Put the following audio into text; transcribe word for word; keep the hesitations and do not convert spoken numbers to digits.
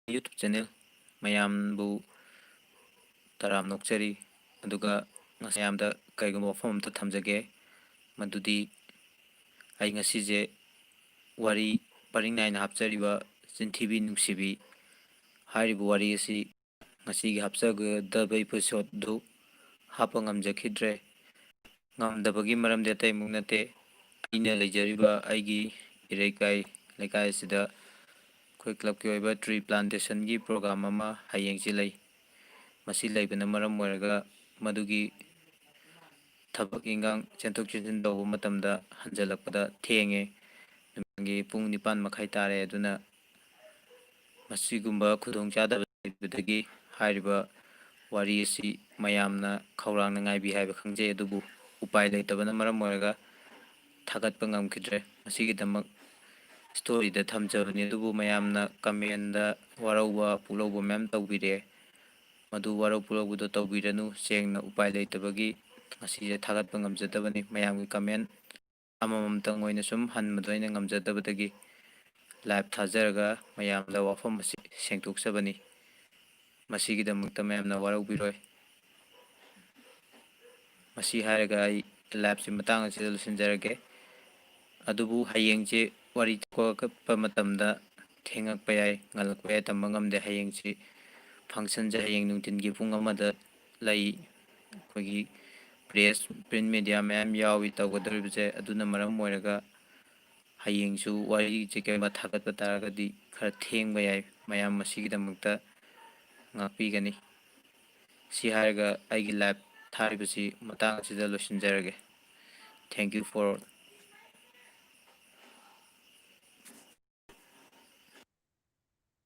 YouTube channel ꯃꯌꯥꯝꯕꯨ ꯇꯔꯥꯝꯅ ꯑꯣꯛꯆꯔꯤ꯫ ꯑꯗꯨꯒ ꯉꯁꯤ ꯃꯌꯥꯝꯗ ꯀꯔꯤꯒꯨꯝꯕ ꯋꯥꯐꯝ ꯑꯝꯇ ꯊꯝꯖꯒꯦ, ꯃꯗꯨꯗꯤ ꯑꯩ ꯉꯁꯤꯁꯦ ꯋꯥꯔꯤ ꯄꯔꯤꯡ ꯅꯥꯏꯅ ꯍꯥꯞꯆꯔꯤꯕ ꯆꯤꯟꯊꯤꯕꯤ ꯅꯨꯡꯁꯤꯕꯤ ꯍꯥꯏꯔꯤꯕ ꯋꯥꯔꯤ ꯑꯁꯤ ꯉꯁꯤꯒꯤ ꯍꯥꯞꯆꯒꯗꯕ episode ꯗꯨ ꯍꯥꯞꯄ ꯉꯝꯖꯈꯤꯗ꯭ꯔꯦ꯫ ꯉꯝꯗꯕꯒꯤ ꯃꯔꯝꯗꯤ ꯑꯇꯩꯃꯨꯛ ꯅꯠꯇꯦ, ꯑꯩꯅ ꯂꯩꯖꯔꯤꯕ ꯑꯩꯒꯤ ꯏꯔꯩꯀꯥꯏ ꯂꯩꯀꯥꯏ ꯑꯁꯤꯗ ꯑꯩꯈꯣꯏ club ꯀꯤ ꯑꯣꯏꯕ tree plantation ꯒꯤ program ꯑꯃ ꯍꯌꯦꯡꯁꯤ ꯂꯩ꯫ ꯃꯁꯤ ꯂꯩꯕꯅ ꯃꯔꯝ ꯑꯣꯏꯔꯒ ꯃꯗꯨꯒꯤ ꯊꯕꯛ ꯏꯟꯈꯥꯡ ꯆꯦꯟꯊꯣꯛ ꯆꯦꯟꯁꯤꯟ ꯇꯧꯕ ꯃꯇꯝꯗ ꯍꯟꯖꯜꯂꯛꯄꯗ ꯊꯦꯡꯉꯦ꯫ ꯅꯨꯃꯤꯗꯥꯡꯒꯤ ꯄꯨꯡ ꯅꯤꯄꯥꯟ ꯃꯈꯥꯏ ꯇꯥꯔꯦ꯫ ꯑꯗꯨꯅ ꯃꯁꯤꯒꯨꯝꯕ ꯈꯨꯗꯣꯡꯆꯥꯗꯕ ꯂꯩꯕꯗꯒꯤ ꯍꯥꯏꯔꯤꯕ ꯋꯥꯔꯤ ꯑꯁꯤ ꯃꯌꯥꯝꯅ ꯈꯧꯔꯥꯡꯅ ꯉꯥꯏꯕꯤ ꯍꯥꯏꯕ ꯈꯪꯖꯩ꯫ ꯑꯗꯨꯕꯨ ꯎꯄꯥꯏ ꯂꯩꯇꯕꯅ ꯃꯔꯝ ꯑꯣꯏꯔꯒ ꯊꯥꯒꯠꯄ ꯉꯝꯈꯤꯗ꯭ꯔꯦ꯫ ꯃꯁꯤꯒꯤꯗꯃꯛ story ꯗ ꯊꯝꯖꯕꯅꯤ꯫ ꯑꯗꯨꯕꯨ ꯃꯌꯥꯝꯅ comment ꯗ ꯋꯥꯔꯧꯕ ꯄꯨꯛꯂꯧꯕ ꯃꯌꯥꯝ ꯇꯧꯕꯤꯔꯛꯑꯦ꯫ ꯃꯗꯨ ꯋꯥꯔꯧ ꯄꯨꯛꯂꯧꯕꯗꯣ ꯇꯧꯕꯤꯔꯅꯨ꯫ ꯁꯦꯡꯅ ꯎꯄꯥꯏ ꯂꯩꯇꯕꯒꯤ ꯉꯁꯤꯁꯦ ꯊꯥꯒꯠꯄ ꯉꯝꯖꯗꯕꯅꯤ꯫ ꯃꯌꯥꯝꯒꯤ comment ꯑꯃꯃꯝꯇꯪ ꯑꯣꯏꯅ ꯁꯨꯝ ꯍꯟꯕꯗꯣ ꯑꯩꯅ ꯉꯝꯖꯗꯕꯗꯒꯤ live ꯊꯥꯖꯔꯒ ꯃꯌꯥꯝꯗ ꯋꯥꯐꯝ ꯑꯁꯤ ꯁꯦꯡꯗꯣꯛꯆꯕꯅꯤ꯫ ꯃꯁꯤꯒꯤꯗꯃꯛꯇ ꯃꯌꯥꯝꯅ ꯋꯥꯔꯧꯕꯤꯔꯣꯏ꯫ ꯃꯁꯤ ꯍꯥꯏꯔꯒ ꯑꯩ live ꯁꯤ ꯃꯇꯥꯡ ꯑꯁꯤꯗ ꯂꯣꯏꯁꯤꯟꯖꯔꯒꯦ꯫ ꯑꯗꯨꯕꯨ ꯍꯌꯦꯡꯁꯦ ꯋꯥꯔꯤ ꯊꯣꯛꯂꯛꯄ ꯃꯇꯝꯗ ꯊꯦꯡꯉꯛꯄ ꯌꯥꯏ, ꯉꯜꯂꯛꯄ ꯌꯥꯏ, ꯇꯝꯕ ꯉꯝꯗꯦ꯫ ꯍꯌꯦꯡꯁꯤ function ꯁꯦ ꯍꯌꯦꯡ ꯅꯨꯡꯊꯤꯟꯒꯤ ꯄꯨꯡ ꯑꯃꯗ ꯂꯩ꯫ ꯑꯩꯈꯣꯏꯒꯤ press, print media ꯃꯌꯥꯝ ꯌꯥꯎꯏ ꯇꯧꯒꯗꯧꯔꯤꯕꯁꯦ꯫ ꯑꯗꯨꯅ ꯃꯔꯝ ꯑꯣꯏꯔꯒ ꯍꯌꯦꯡꯁꯨ ꯋꯥꯔꯤꯁꯦ ꯀꯩꯒꯨꯝꯕ ꯊꯥꯒꯠꯄ ꯇꯥꯔꯒꯗꯤ ꯈꯔ ꯊꯦꯡꯕ ꯌꯥꯏ꯫ ꯃꯌꯥꯝ ꯃꯁꯤꯒꯤꯗꯃꯛꯇ ꯉꯥꯛꯄꯤꯒꯅꯤ꯫ ꯁꯤ ꯍꯥꯏꯔꯒ ꯑꯩꯒꯤ live ꯊꯥꯔꯤꯕꯁꯤ ꯃꯇꯥꯡ ꯑꯁꯤꯗ ꯂꯣꯏꯁꯤꯟꯖꯔꯒꯦ꯫ Thank you for